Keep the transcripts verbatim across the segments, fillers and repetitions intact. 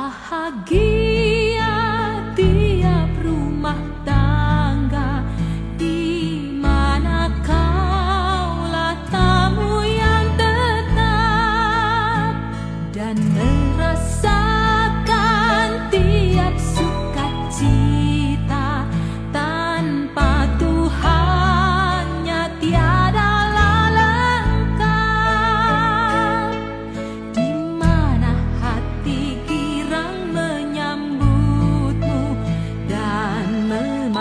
Bahagia tiap rumah tangga di mana kaulah tamu yang tetap dan merasakan tiap sukacita. Tanpa Tuhannya tiadalah lengkap. Di mana hati girang menyambutmu dan men-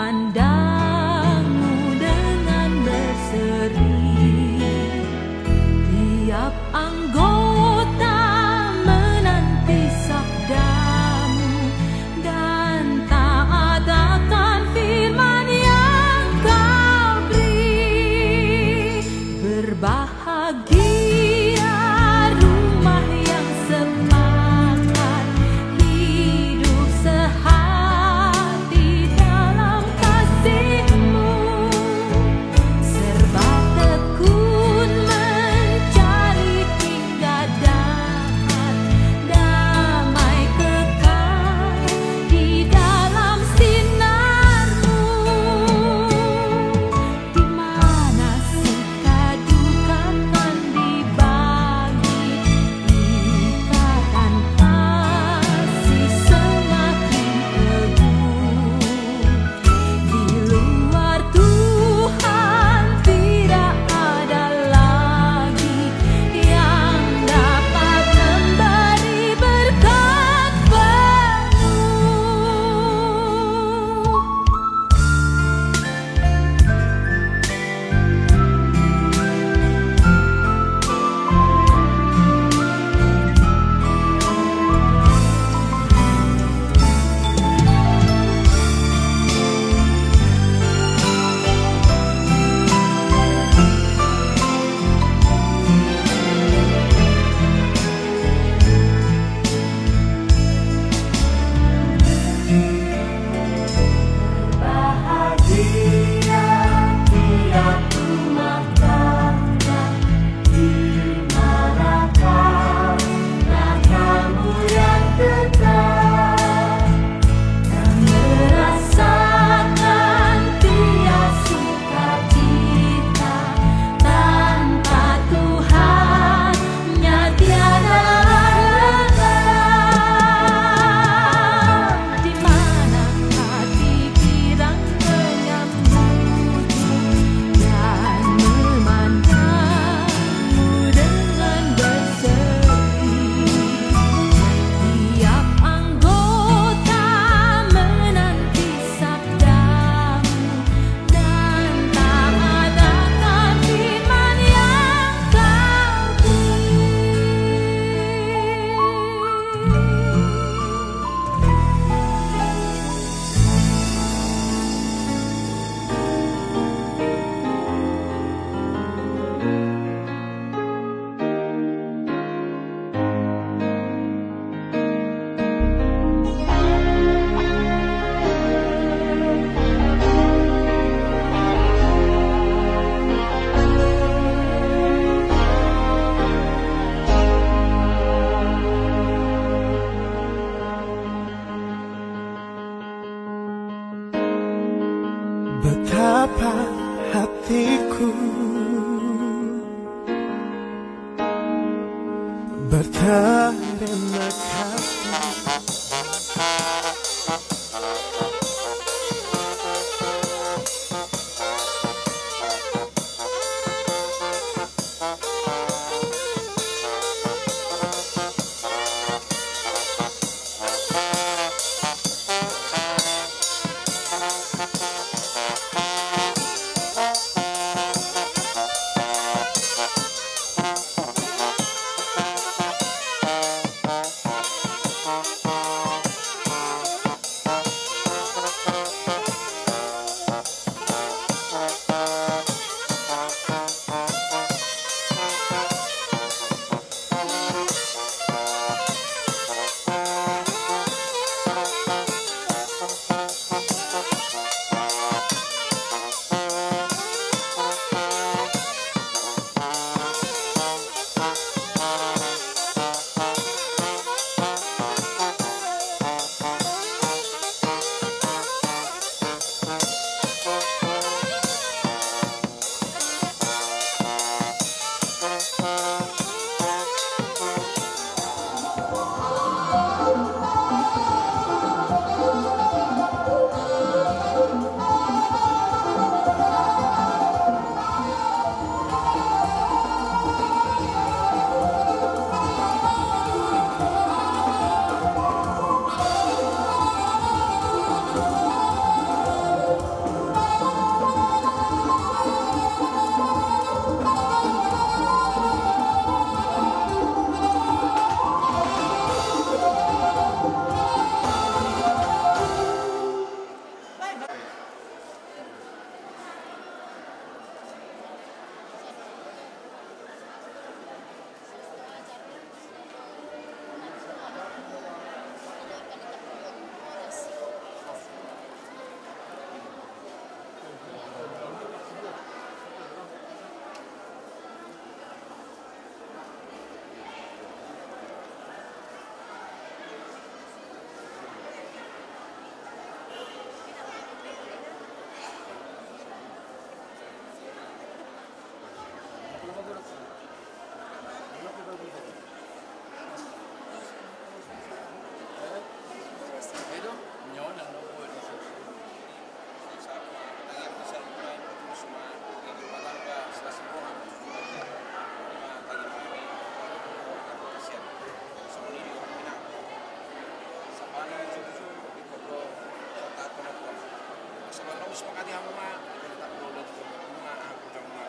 Sepakati hamu ma, jadi tak boleh tu hamu ma, aku hamu ma.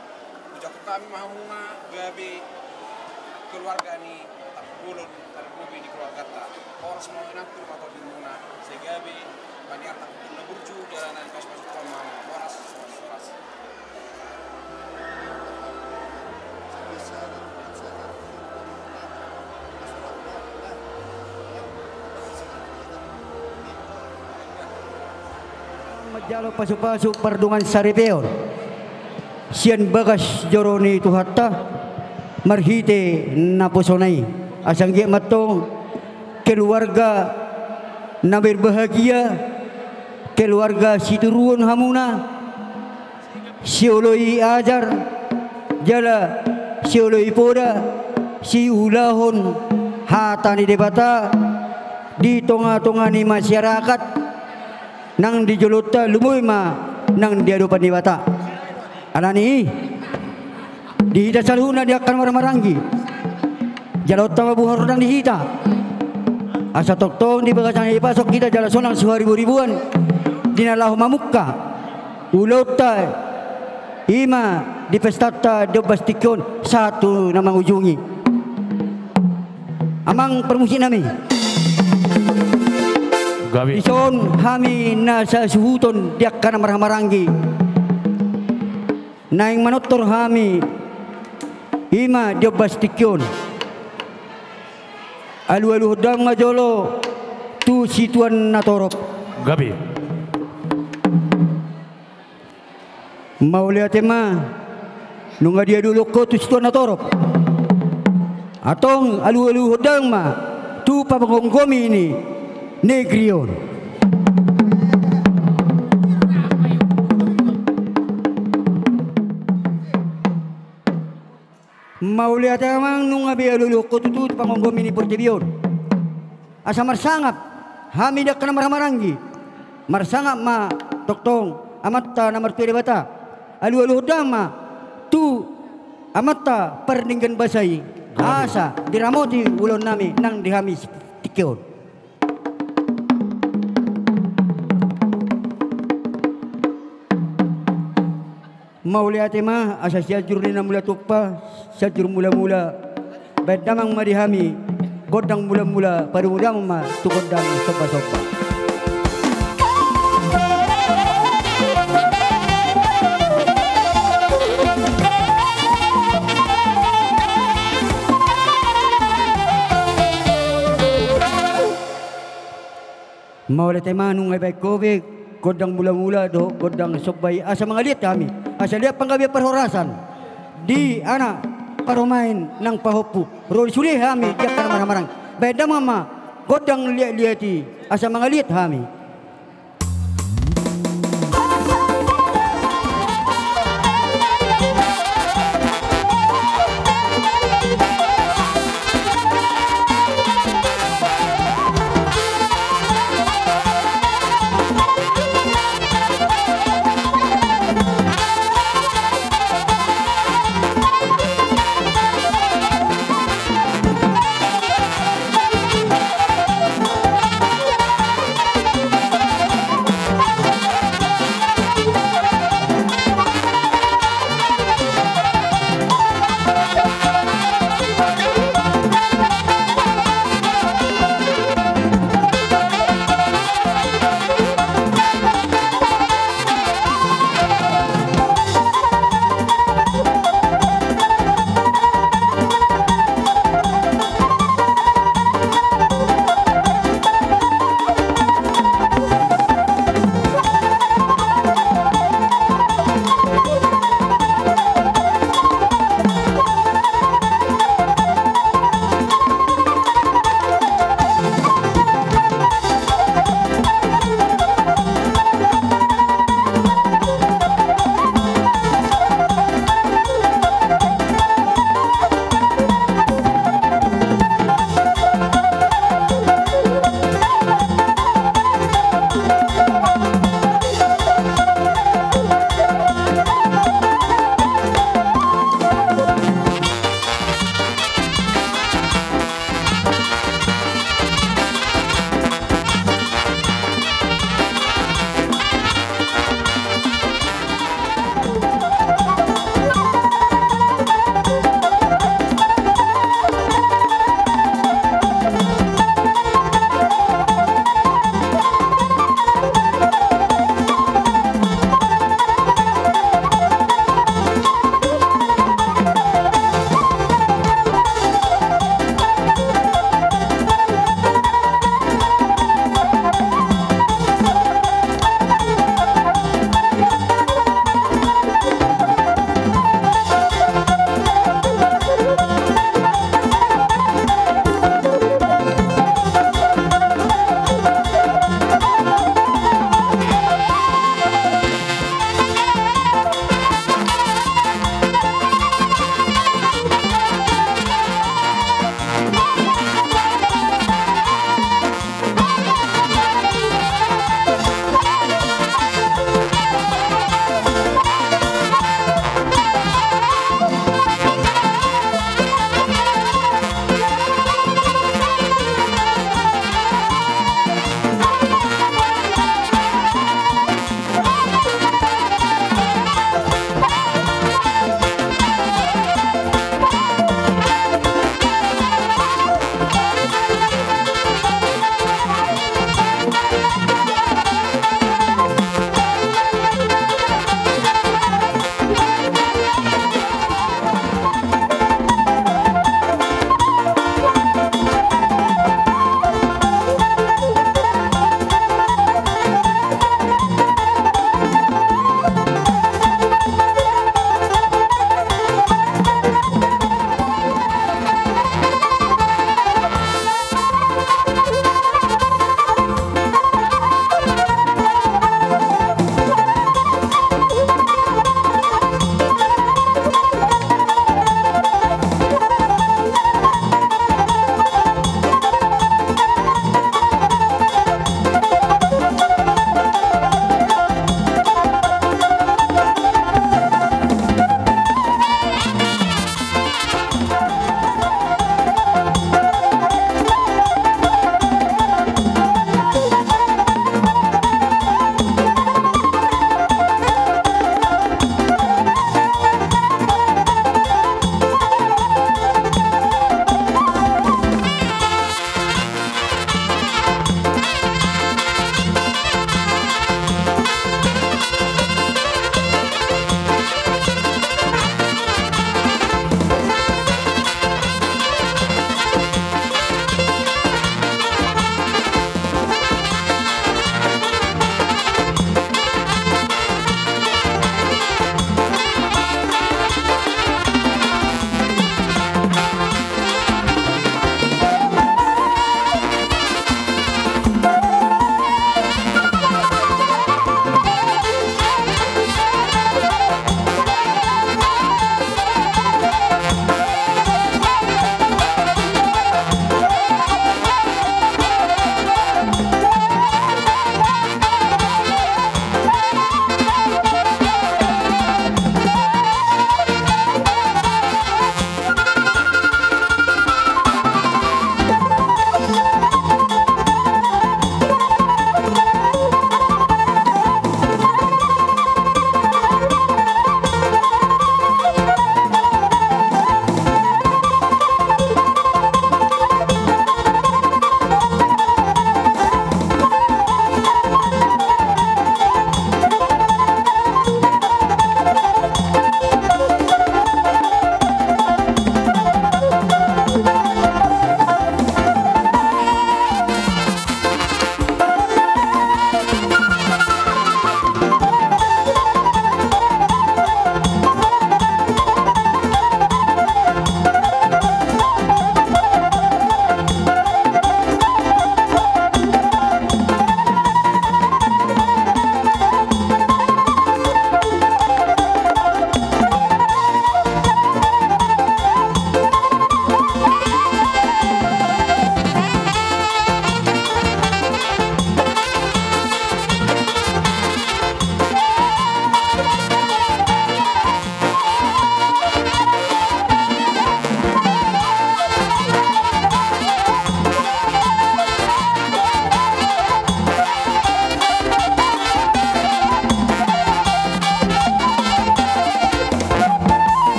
Ucapkan kami ma hamu ma, gabe keluarga ni tak boleh, tak boleh di keluargata. Horas ma inangku, rumah tobing muna, sai gabe paniar tak boleh burju, jalanan kas pas tu hamu ma. Horas, horas, horas. Manjalo pasupasu pardongan saripeon sian bagas joro ni Tuhanta marhite naposona i. Asa anggiat ma antong keluarga na berbahagia, keluarga sitiruon hamuna, sioloi ajar, jala sioloi poda, siulahon hata ni Debata di tonga-tonga ni masyarakat nang di jolonta, lumobi ma nang di adopan ni Debata. Alani i, di hita saluhutna di angka na marhahamaranggi, jaloonta ma boha rondang di hita, asa tongtong di bagasan i dipasok hita jala sonang so hariboriboan di na laho mamungka ulaonta, i ma di pestanta di ombas tingki on sahat tu na mangujungi. Amang parmusik nami. Gabe. Dison hami na sasuhuton di angka na marhahamaranggi, naeng manortor hami, i ma di ombas tingki on. Alualuhon damang ma jolo tu situan na torop. Gabe. Mauliate ma, nunga dialualuhon ho tu situan na torop. Antong alualuhon damang ma tu pamagomgomi ni negeri on. Mauliate amang, nunga be alualuhon ho tutu tu pamagomgomi ni portibi on. Asa marsangap hami di angka na marhahamaranggi. Marsangap ma tongtong Amanta na martua Debata. Alualuhon damang ma tu Amanta pardenggan basa i. Gabe. Asa diramoti ulaon nami nang di hami tingki on. Mauliate ma, asa Sianjur ni na mula tompa, Sianjur mulamula. Baen damang ma di hami gondang mulamula, padomu damang ma tu gondang sombasomba. Mauliate ma, nunga dibaen ho be gondang mulamula dohot gondang somba i, asa mangaliat hami, asa liat panggabean parhorasan di anak parumaen nang pahompu. Ro di sude hami di angka na marhahamaranggi. Baen damang ma gondang liatliat i, asa mangaliat hami.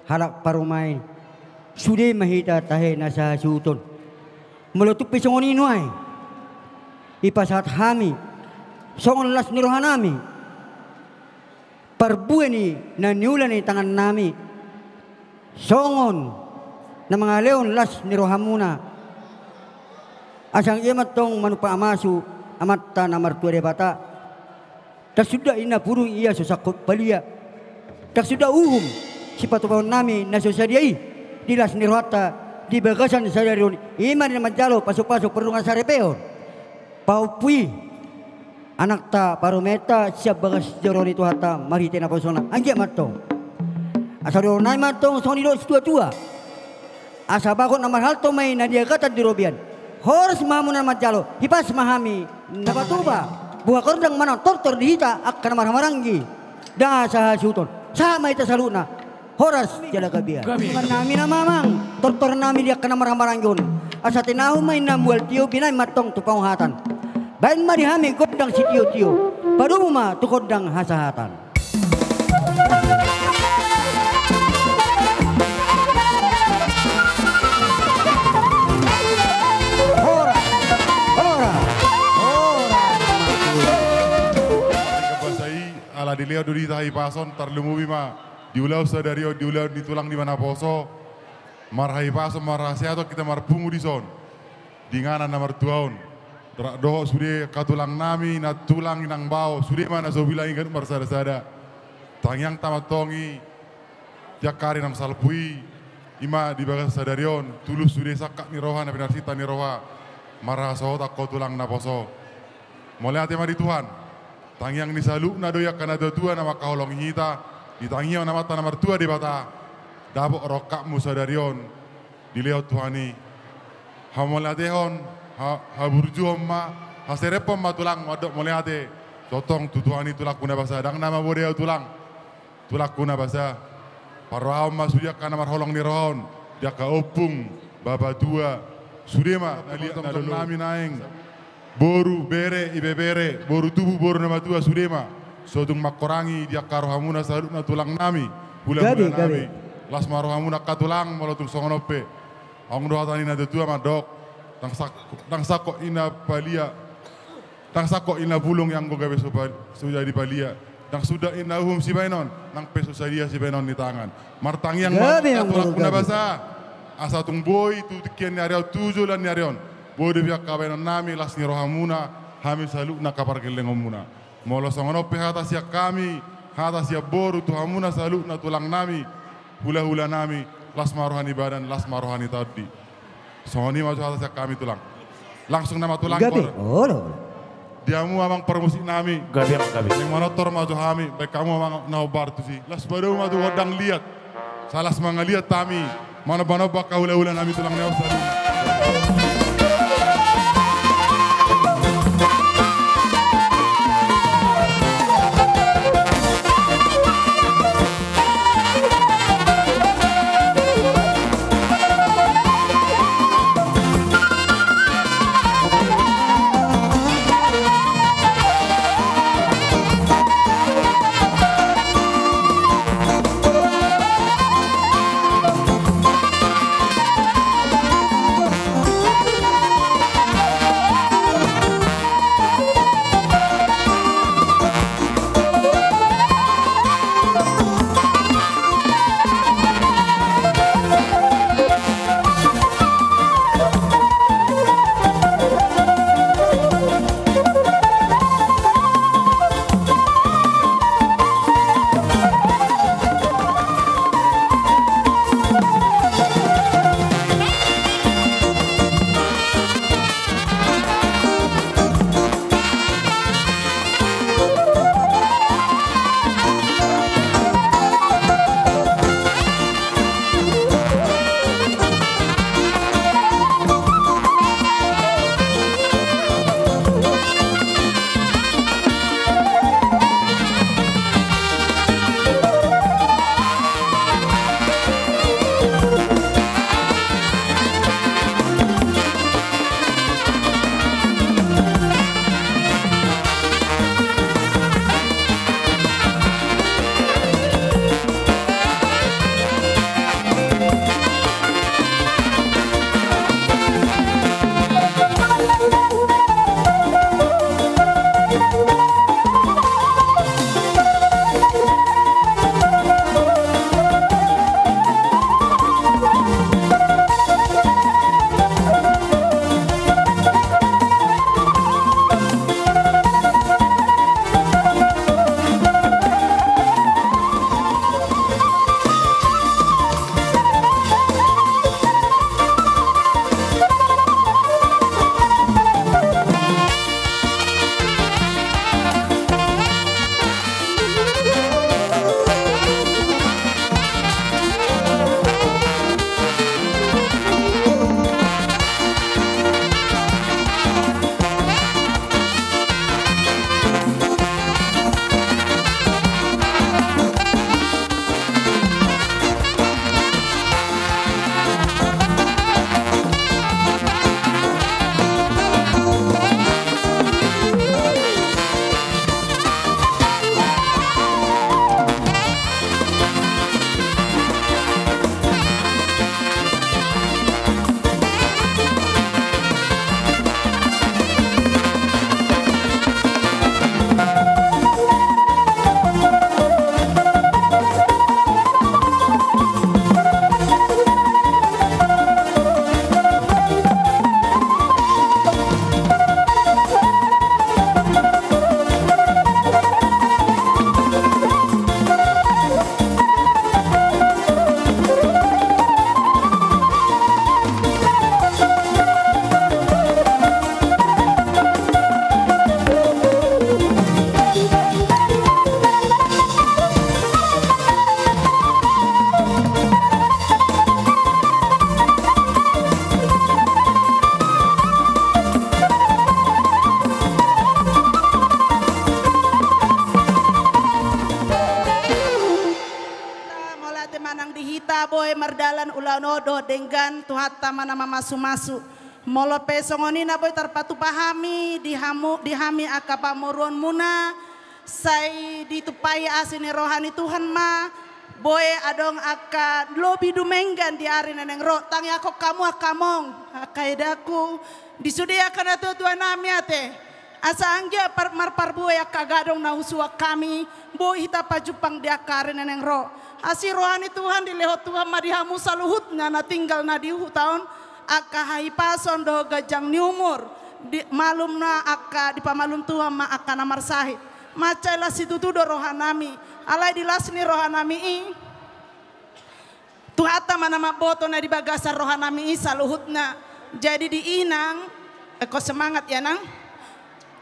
Halak parumaen, sude ma hita tahe na sahasuhuton. Molo tung pe songon i nuaeng, dipasahat hami songon las ni rohanami, parbue ni na niula ni tangannami, songon na mangalehon las ni rohamuna. Asa anggiat ma antong manumpak hamasu Amanta na martua Debata. Ndang suda inna pudun ia so sangkot palia. Ndang suda uhum sipatupaonnami na so sadia i di las ni rohanta di bagasan sadari on, i ma na manjalo pasupasu pardongansaripeon. Pahompu i anakta parumaenta sian bagas joro ni Tuhanta marhite naposona. Anggiat ma antong. Asa dohononnami ma antong songon nidok situatua: Asa bagot na marhalto ma i na niagatan di robean. Horas ma hamu na manjalo, hipas ma hami na patupa. Boha gondang ma na tortor di hita angka na marhahamaranggi, ndang sahasuhuton. Sahat ma hita saluhutna. Horas jala gabe. Gabe. Hami na mamang tortornami di angka na marhahamaranggi on. Asa tinahu ma inna mual tio, binahen ma antong tu panguhatan. Baen ma di hami gondang sitiotio, padomu ma tu gondang hasahatan. Horas, horas, horas. Ala dilehon do di hita hahipason, tarlumobi ma di ulaon sadari on, di ulaon ni tulang ni naposo. Marhahipason, marhasehaton hita marpungu dison di inganan na martua on. Dohot sude angka tulangnami, nantulang, inang bao, sude ma na so bilang i ganup marsadasada. Tangiangta ma antong i di angka ari na salpu i, i ma di bagasan sadari on, tulus sude sangkap ni roha na pinarsinta ni roha. Marhasohotan ho tulang naposo. Mauliate ma di Tuhan. Tangiang ni saluhutna do i angka natuatua na mangkaholongi hita, ditangihon Amanta na martua Debata, dapot rongkapmu sadari on dilehon Tuhan i. Hamauliatehon, ha-, haburjuhon ma, haserepon ma tulang mandok mauliate tongtong tu Tuhan i, tulangku na basa. Ndang na mabodai ahu tulang, tulangku na basa. Parrohahon ma sude angka na marholong ni roha on, di angka ompung, bapatua, sude ma na liat na lolo, nami naeng boru, bere, ibebere, boru tubu, boru na matua, sude ma. So tung mangkorangi di angka rohamuna saluhutna tulangnami, hulahulanami. Gabe, gabe. Las ma rohamuna angka tulang, molo tung songon on pe. Adong do hata ni natuatua mandok: Ndang sangkot, ndang sangkot inna palia, ndang sangkot inna bulung i anggo gabe so pa-, so jadi palia. Ndang suda inna uhum sibaenon, nang pe so sadia sibaenon ni tangan. Martangiang ma, gabe, anggo tulangku na basa. Asa tung boi tu tingkian ni ari on, tu joloan ni ari on, boi dope angka baenonnami las ni rohamuna, hami saluhutna angka pargellengonmuna. Molo songon on pe hata sian hami, hata sian boru tu hamuna saluhutna tulangnami, hulahulanami, las ma roha ni badan, las ma roha ni tondi. Songon i ma jo hata sian hami tulang. Langsung nama tulang. Gabe. Olo. Di hamu amang parmusiknami. Gabe, gabe. Naeng manortor ma jo hami, baen hamu amang na hombar tusi. Las padomu ma tu gondang liat. Asa las mangaliat hami. Manombanomba angka hulahulanami tulang ni on saluhutna. Ate manang di hita boi mardalan ulaon on dohot denggan, Tuhanta ma na mamasumasu. Molo pe songon i na boi tarpatupa hami di hamu, di hami angka pamoruonmuna, sai ditumpahi asi ni roha ni Tuhan ma, boi adong angka lobi dumenggan di ari na naeng ro. Tangiangkon hamu angka among, angka edaku, di sude angka natuatuanami ate. Asa anggiat par-, marparbue angka gadong na husuan hami, boi hita pajumpang di angka ari na naeng ro. Asi roha ni Tuhan, dilehon Tuhan ma di hamu saluhutna na tinggal na di huta on, angka hahipason dohot ganjang ni umur, di, malum na angka, dipamalum Tuhan ma angka na marsahit. Mansai las situtu do rohanami, alai di las ni rohanami i, Tuhanta ma na mamboto na di bagasan rohanami i saluhutna. Jadi di i nang, eh, kok semangat ya nang.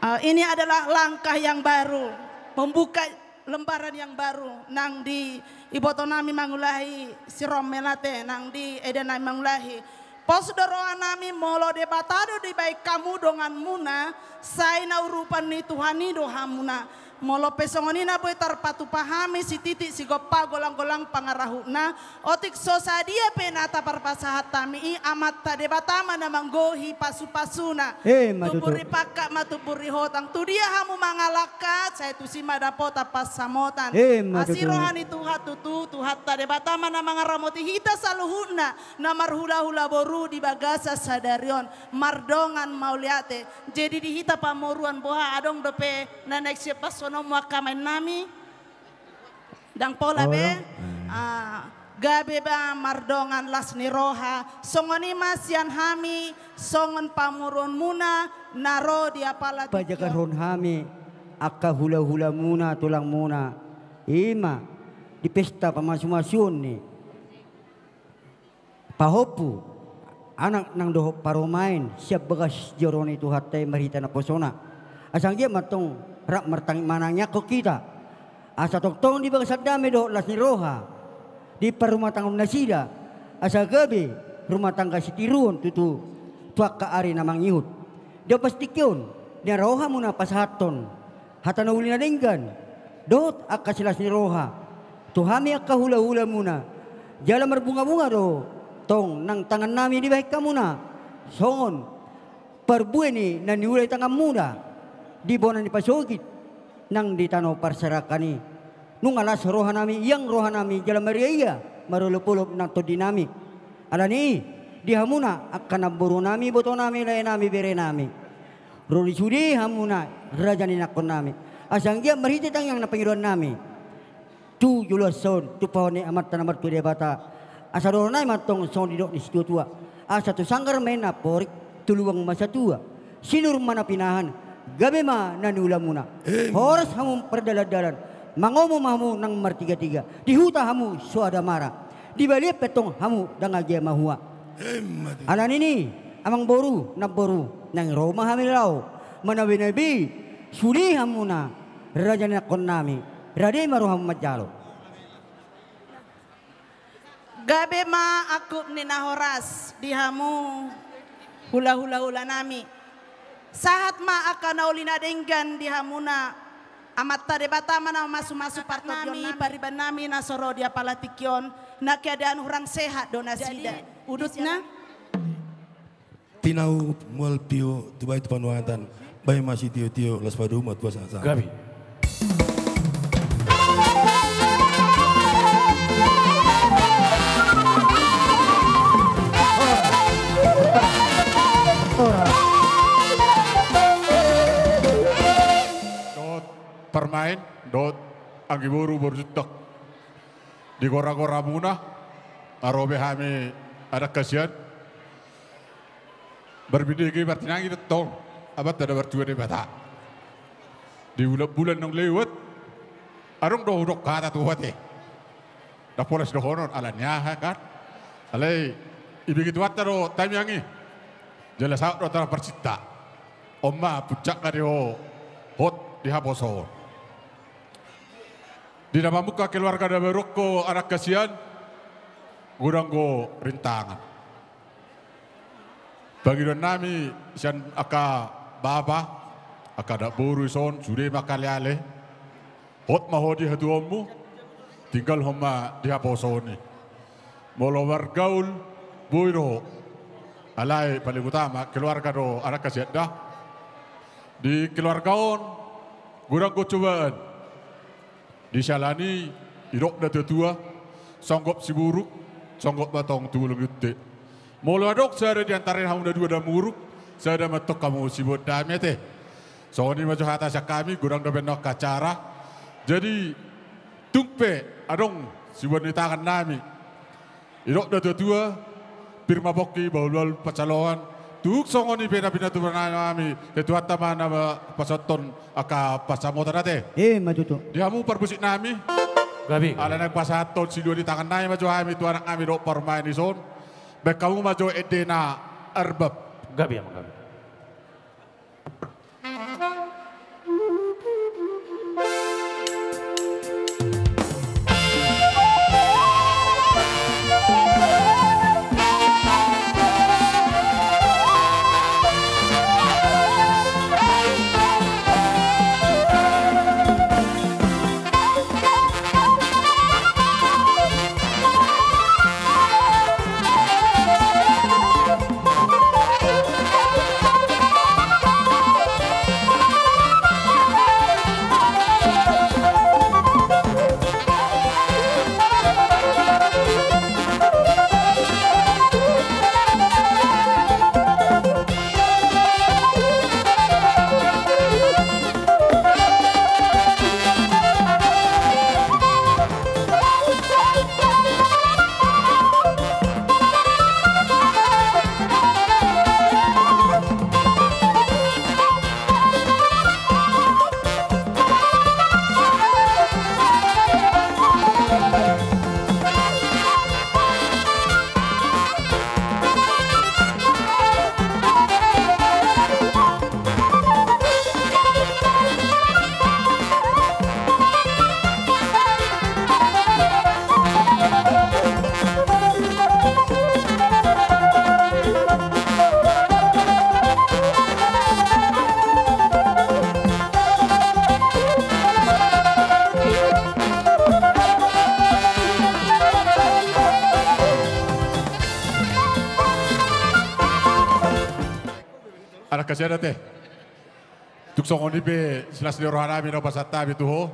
Eh, ini adalah langkah yang baru, membuka lembaran yang baru nang di ibotonami mangulahi si Rommel ate, nang di edanami mangulahi. Pos do rohanami molo Debata do dibahen hamu donganmuna, sai na urupan ni Tuhan i do hamuna. Molo pe songon i na boi tarpatupa hami sititi sigompa golanggolang pangarahutna, otik so sadia pe na taparpasahat hami i Amanta Debata ma na manggohi pasupasuna. Emma tutu. Tubu ni pangkat ma tubu ni hotang. Tudia hamu mangalangka, sai tusi ma dapotan pansamotan. Emma tutu. Asi roha ni Tuhan tutu, Tuhanta Debata ma na mangaramoti hita saluhutna na marhulahula boru di bagasan sadari on. Mardongan mauliate. Jadi di hita pamoruon boha adong dope na naeng sian pashononmu angka amannami? Ndang pola be. Gabe ma mardongan las ni roha. Songon i ma sian hami songon pamoruonmuna na ro di apala tingki on. Pajagarhon hami angka hulahulamuna, tulangmuna, i ma di pesta pamasumasuon ni pahompu, anak nang dohot parumaen sian bagas joro ni Tuhanta i marhite naposona. Asa anggiat ma antong rap martang-, manangiangkon hita, asa tongtong di bagasan dame dohot las ni roha diparrumatanggaon nasida, asa gabe rumah tangga sitiruon tutu tu angka ari na mangihut. Di ombas tingki on, di na ro hamuna pasahathon hata na uli na denggan dohot angka silas ni roha tu hami angka hulahulamuna. Jala marbungabunga do tong nang tangannami dibahen hamuna songon parbue ni na niula ni tanganmuna di bona ni pasogit nang di tano parserahan i. Nunga las rohanami, iang rohanami jala mariaia marolopolop nang tondinami. Alani i, di hamuna angka namborunami, ibotonami, laenami, berenami, ro di sude hamuna raja ni inangkonnami. Asa anggiat marhite tangiang na pangidoannami tu joloan on, tumpahon ni Amanta na martua Debata. Asa dohononnami ma antong songon didok ni situatua: Asa tu sanggar ma inna porik, tu lubang ma satua, sinur ma na pinahan, gabe ma na niulamuna. Emma. Horas hamu pardalandalan, mangomo ma hamu nang martigatiga, di huta hamu soada mara, di balian pe antong hamu ndang agia mahua. Emma tutu. Alani i, amangboru, namboru, naeng ro ma hami laho manabenabe sude hamuna raja ni inangkonnami. Rade ma rohamu manjalo. Gabe ma angkup ni na horas di hamu hulahulahulanami. Sahat ma angka na uli na denggan di hamuna. Amanta Debata ma na mamasumasu partondionnami, paribannami na so ro di apala tingki on, na keadaan hurang sehat do nasida. Jadi, udutna. Tinau mual pio, tubai tu panuatan, bahen ma sitiotio, las padomu ma tu hasahatan. Gabe. Dohot parumaen, dohot anggiboru, boru Juntok. Di goragoramuna, nga ro be hami anak hasian. Marbinege martinangi do tong, Amanta na martua Debata. Di bulanbulan naung lewat, adong do hudok hata tu ho ate. Ndang pola sidohonon, alani aha kan? Alai ibege Tuhanta do tangiang i. Jala saut do antara parsinta. On ma puncakna di ho hot di haposoon. Di na mamungka keluarga na baru on ho anak hasian, godang do rintangan. Pangidoannami sian angka bapa, angka anak boru dison, sude ma angka aleale. Hot ma ho di hatuaonmu. tinggalhon ma di haposoon i. Molo margaul, boi do ho. Alai paling utama keluarga do anak hasian da. Di keluarga on godang do cobaan. Di siala ni i, didok natuatua, songgop siburuk, songgop ma tong tu lunggunta. Molo adong sada di antara hamu na dua damuruk, sada ma antong hamu siboan dame, ate. Songon i ma jo hata sian hami, godang dope annon angka acara. Jadi tung pe adong siboan ni tangan nami, didok natuatua, pir ma pongki, bahulbahul pansalongan. Tung songon i pe na pinatupa nami, Tuhanta ma na pasahathon angka pansamotan, ate. Ima tutu. Di hamu parmusik nami. Gabe. Ala naeng pasahathon silua ni tangan nami ma jo hami tu anak nami dohot parumaen i son. Baen hamu ma jo ende na arbab. Gabe, amang, gabe. Anak hasian, ate. Tung songon i pe silas ni roha nami na hupasahat hami tu ho.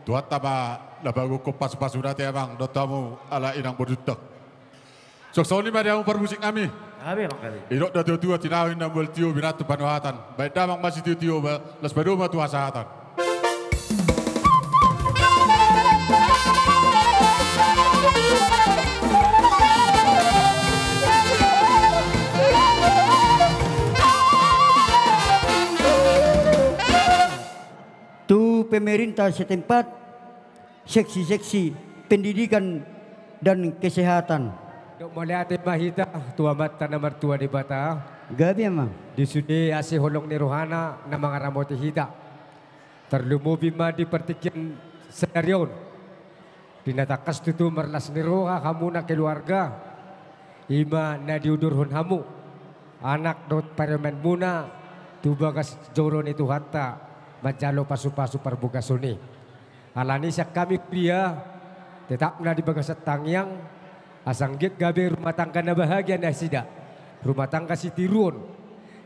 Tuhanta ma na pagokhon pasupasuna, ate, amang dohot hamu ala inang borunta. Songon i ma di hamu parmusik nami. Gabe, amang, gabe. Didok natuatua, tinahu inna mual tio, binattu panuhatan. Baen damang ma sitiotio, ba las padomu ma tu hasahatan. Tu pemerintah setempat, seksi-seksi pendidikan dan kesehatan. Dok mauliate ma hita tu Amanta na martua Debata. Gabe, amang. Di sude asi holong ni rohana na mangaramoti hita. Tarlumobi ma di partingkian sadari on. Di na tangkas tutu marlas ni roha hamu na keluarga, i ma na diudurhon hamu anak dohot parumaenmuna tu bagas joro ni Tuhanta manjalo pasupasu parbagason i. Alani sian hami huria, tetap na di bagasan tangiang, asa anggiat gabe rumah tangga na bahagia nasida, rumah tangga sitiruon.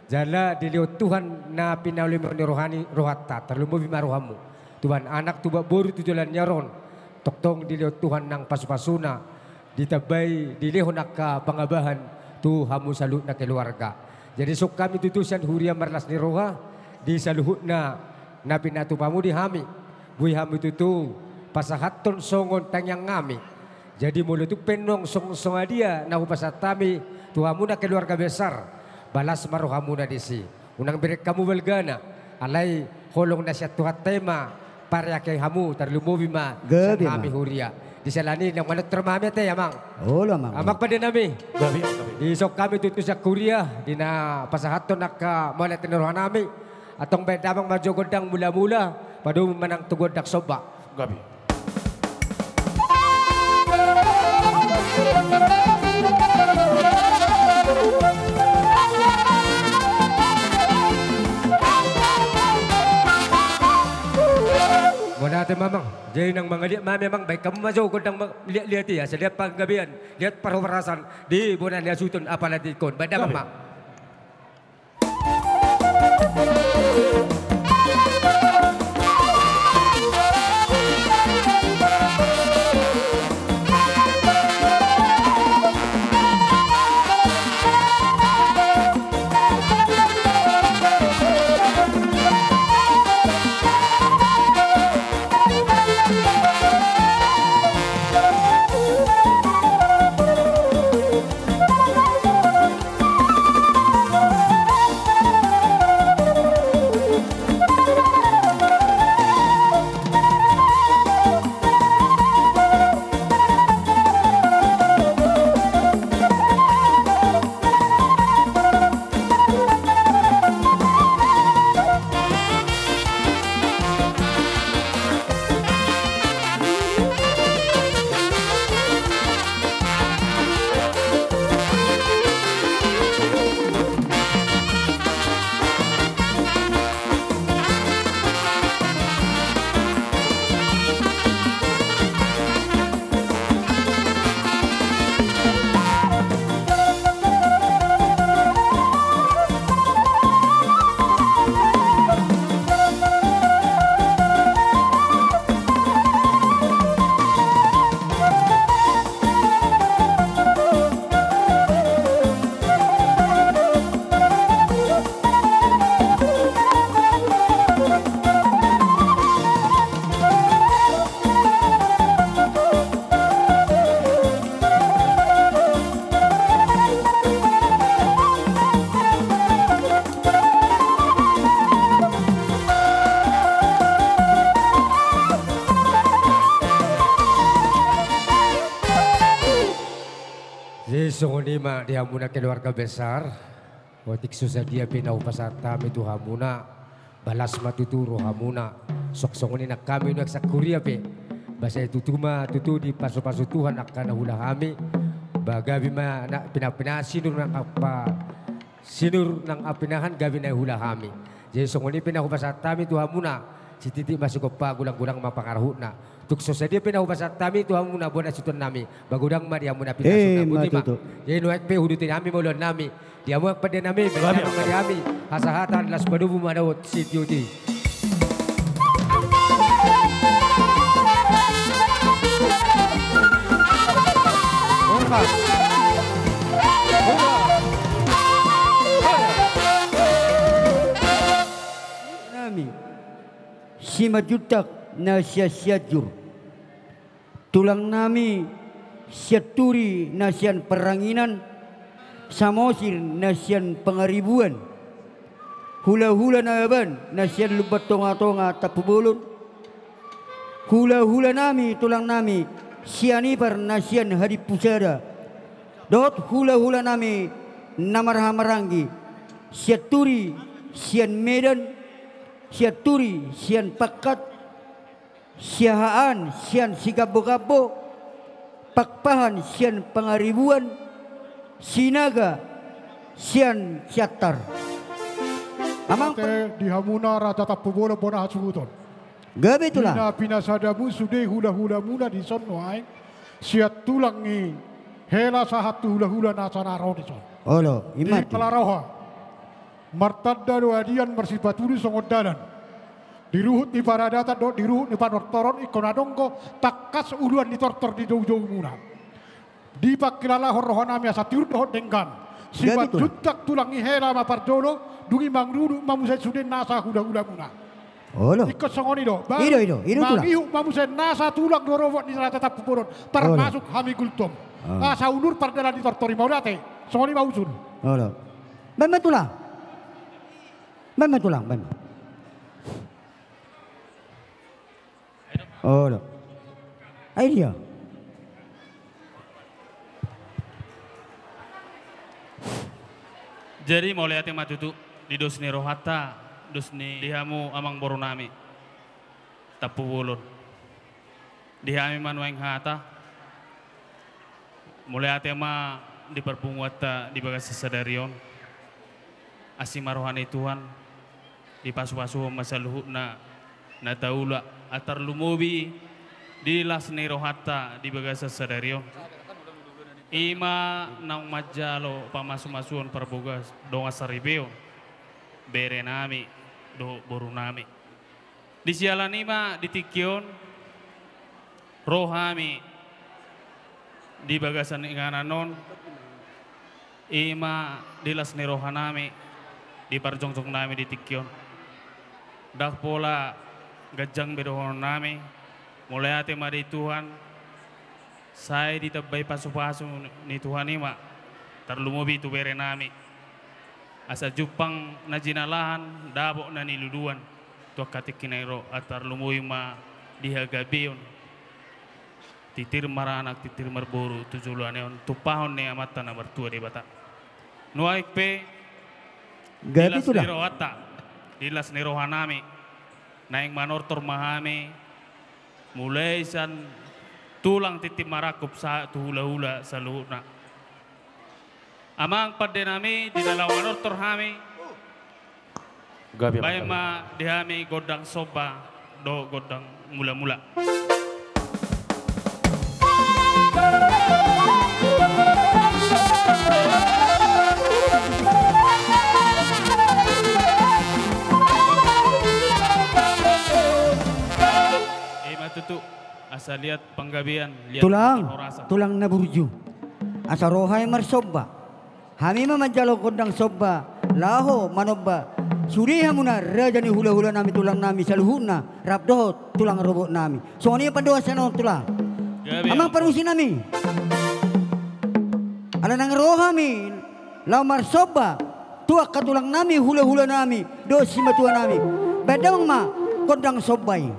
Jala dilehon Tuhan na pinalumehon ni rohani, rohanta, tarlumobi ma rohamu. Tubuan anak, tubuan boru tu joloan ni ari on, tongtong dilehon Tuhan nang pasupasuna, ditambai dilehon angka pangabahan tu hamu saluhutna keluarga. Jadi songon hami tutu sian huria marlas ni roha, di saluhutna na pinatupamu di hami, boi hami tutu pasahathon songon tangiang nami. Jadi molo tung pe annon song, songon dia na hupasahat hami tu hamuna keluarga besar, balas ma rohamuna disi. Unang bereng hamu balgana, alai holong na sian Tuhanta i ma pareake hamu, tarlumobi ma sian hami huria. Di siala ni i, naung manortor ma hami, ate, amang. Olo, amang. Amang pande nami. Gabe, gabe. Di songon hami tutu sian huria, di na pasahathon angka mauliate ni roha nami, antong baen damang ma jo gondang mulamula, padomu ma nang tu gondang somba. Gabe. Mauliate ma, amang. Jadi nang mangaliat ma hami amang, baen hamu ma jo gondang ma-, liat-liat i, asa liat panggabean, liat parhorasan di bona ni hasuhuton apala tingki on. Baen damang ma. Jadi songon i ma di hamuna keluarga besar. Otik so sadia pe na hupasahat hami tu hamuna, balas ma tutu rohamuna. Songon i nang hami nuaeng sian huria pe, ba sai tutu ma tutu dipasupasu Tuhan angka na huula hami. Ba gabe ma na pinahan-pinahan, sinur nang apa, sinur nang pinahan gabe na huula hami. Jadi songon i pe na hupasahat hami tu hamuna, sititi ma sigompa, gulang-gulang ma pangarahutna. Tung so sadia pe na hupasahat hami tu hamuna bona ni hasuhuton nami, ba godang ma di hamuna pinasuna. Boti ma tutu. Jadi nuaeng pe huuduti hami ma ulaon nami. Di hamu angka pande nami, baen damang ma di hami hasahatan, laos padomu ma dohot sitioti. Nami Simanjuntak na sian Sianjur. Tulang nami Sianturi na sian Parranginan, Samosir na sian Pangaribuan, hula-hula Nababan na sian Lumban Tonga-tonga Tampubolon, hula-hula nami, tulang nami Sianipar na sian Hadimpusada, dohot hula-hula nami na marhahamaranggi, Sianturi sian Medan, Sianturi sian Pangkat, Siahaan sian Sigambo-gambo, Pakpahan sian Pangaribuan, Sinaga sian Siantar. Amang. Ate di hamuna Raja Tampubolon bona hasuhuton. Gabe tulang. Pina, pinasadamu sude hula-hulamuna dison nuaeng, sian tulang ni hela sahat tu hula-hula na so na ro dison. Olo, ima tutu. Di Palaroha. Martanda do adian, marsipatudu songon dalan. Di ruhut ni paradatan dohot di ruhut ni panortoron, ingkon adong do tangkas uluan ni tortor di joujoumuna. Dipangkilalahon roha nami asa tiur dohot denggan. Gabe tulang. Simanjuntak tulang ni hela ma parjolo, dung i mangudutuk ma muse sude nasa hula-hulamuna. Olo. Ingkon songon i do. Baru i do, i do, i do tulang. Mangihut ma muse nasa tulang do robot ni Raja Tampubolon, termasuk hami Gultom. Ah. Asa ulur pardalan ni tortor i, mauliate. Songon i ma usul. Olo. Baen ma tulang. Baen ma tulang, baen ma. Olo. Ai dia. Jadi mauliate ma tutu di dos ni rohanta, dos ni di hamu amangboru nami Tampubolon. Di hami ma nuaeng hata. Mauliate ma di parpunguanta di bagasan sadari on. Asi ma roha ni Tuhan, dipasupasuhon ma saluhutna na taula, a tarlumobi Di las ni rohanta di bagasan sadari on, i ma naung manjalo pamasumasuon parbogas dongan saripeon, berenami dohot borunami. Di siala ni i ma di tingki on ro hami di bagasan inganan on, i ma di las ni rohanami, di parjongjongnami di tingki on. Ndang pola ganjang be dohononnami, mauliate ma di Tuhan, sai ditambai pasupasu ni Tuhan i ma, tarlumobi tu berenami. Asa jumpang na jinalahan, dapot na niluluan, tu angka tingki na i ro, tarlumobi ma di hagabeon, titir maranak, titir marboru, tu joloan on, tumpahon ni Amanta na martua Debata. Nuaeng pe, di las ni rohanta, di las ni rohanami, naeng manortor ma hami, mulai sian tulang tintin marangkup sahat tu hulahula saluhutna. Amang pandenami, di na laho manortor hami, baen ma di hami gondang somba dohot gondang mulamula. I ma tutu, asa liat panggabean, liat parhorasan. Tulang, tulang na burju. Asa ro hami marsomba. Hami ma manjalo gondang somba, laho manomba sude hamuna raja ni hulahulanami, tulangnami saluhutna, rap dohot tulang rorobotnami. Songon i pandohan sian on, tulang. Amang parmusiknami, ala nang ro hami laho marsomba tu angka tulangnami, hulahulanami dohot simatuanami. Baen damang ma gondang somba i.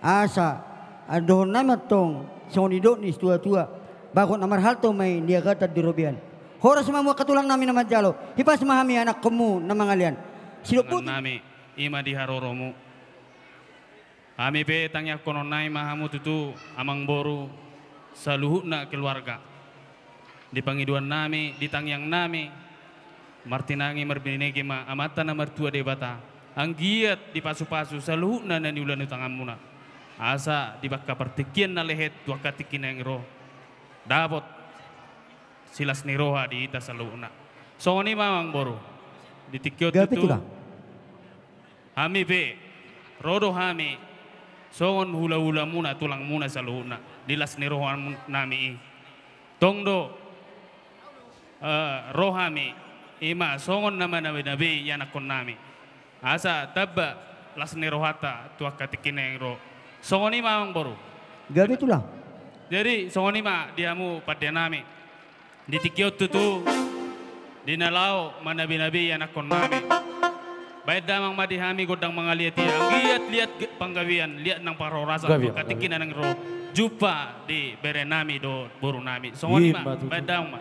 Asa andohon nami antong songon nidok ni situa-tua, bagot na marhalto ma i niagatan di robean. Horas ma hamu angka tulang nami na manjalo, hipas ma hami anakkonmu na mangalean. Sidok tangan nami, i ma di haroromu. Hami pe tangiangkonon nami ma hamu tutu, amang boru, saluhutna keluarga. Di pangidoan nami, di tangiang nami, martinangi marbinege ma Amanta na martua Debata, anggiat dipasu-pasu saluhutna na niula ni tanganmuna. Asa di bangka partingkian na lehet tu angka tingki naeng ro, dapot silas ni roha di hita saluhutna. Songon i ma amang boru. Di tingki on tutu. Hami pe, ro do hami songon hula-hulamuna, tulangmuna saluhutna, di las ni roha nami i. Tong do, eh, ro hami, i ma songon na manabe-nabe ianakkon nami. Asa tamba las ni rohanta tu angka tingki naeng ro. Songon i ma amang boru. Gabe tulang. Jadi songon i ma di hamu pande nami. Di tingki on tutu, di na laho manabe-nabe ianakkon nami, baen damang ma di hami gondang mangaliat i, anggiat liat ge-, panggabean, liat nang parhorasan, angka tingki na naeng ro, jumpa di bere nami dohot boru nami. Songon i ma, baen damang ma.